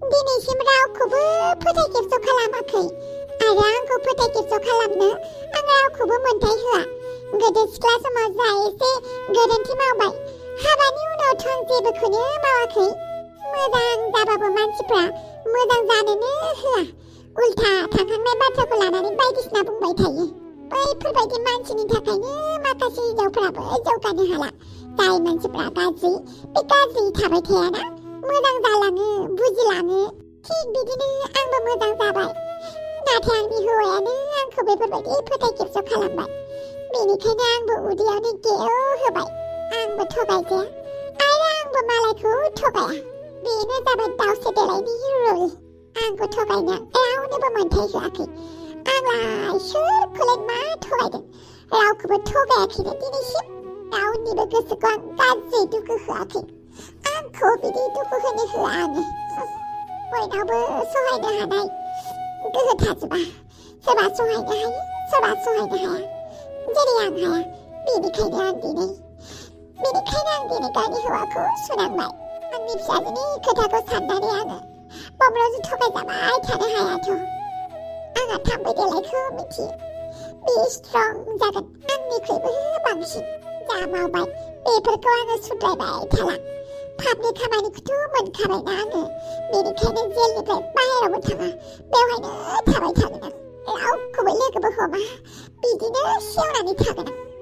दिनैसिम रावखौबो फोथायखेबस' खालामाखै आरो आंखौ फोथायखेबस' खालामनो आं रावखौबो मोन्थाय होआ। गोदो सिख्ला समाव जा एसे गोरोन्थि मावबाय, हाबानि उनावथ' आं जेबोखौनो मावाखै। मोजां जाबाबो मानसिफ्रा मोजां जानोनो होआ, उल्था थांखांनाय बाथ्राखौ लानानै बायदिसिना बुंबाय थायो। बैफोरबायदि मानसिनि थाखायनो माखासे हिनजावफोराबो जौगानो हाला। जाय मानसिफ्रा गाज्रि, बे गाज्रि थाबाय थायाना, मोजां जालाङो, बुजिलाङो। थिग बिदिनो आंबो मोजां जाबाय, नाथाय आंनि हौवायानो आंखौ बेफोरबायदि फोथायखेबस' खालामबाय। बेनिखायनो आंबो उदैयावनो गेव होबाय। आंबो थगायजाया आरो आंबो मालायखौ थगाया। बेनो जाबाय दावसे देलायनि रुल। आंखौ थगायनो रावनोबो मोन्थाय होआखै। आंलाय सोरखौलाय मा थगायदों? रावखौबो थगायाखैनो दिनैसिम। रावनिबो गोसोखौ आं गाज्रि दुखु होआखै। आंखौ बिदि दुखु होनो होआ आङो। बयनावबो सहायनो हानाय गोहो थाजोबा। सोरबा सहायनो हायो, सोरबा सहायनो हाया। जेरै आं हाया, बेनिखायनो आं दिनै गावनि हौवाखौ सुनांबाय। आंनि फिसाजोनि खोथाखौ साननानै आङो बब्र'जों थगायजाबाय थानो हायाथ'। आंहा थांबाय देलायखौ मिथियो। बे स्ट्रं जागोन आंनिख्रुइबो बांसिन। जा मावबाय बेफोरखौ आङो सुद्रायबाय थाला। पापनि खामानिखौथ' मोनखाबायना आङो। बेनिखायनो जेलनिफ्राय बाहेरावबो थाङा, बेवहायनो थाबाय थागोन आं। रावखौबो लोगोबो हमा, बिदिनो सेवनानै थागोन आं।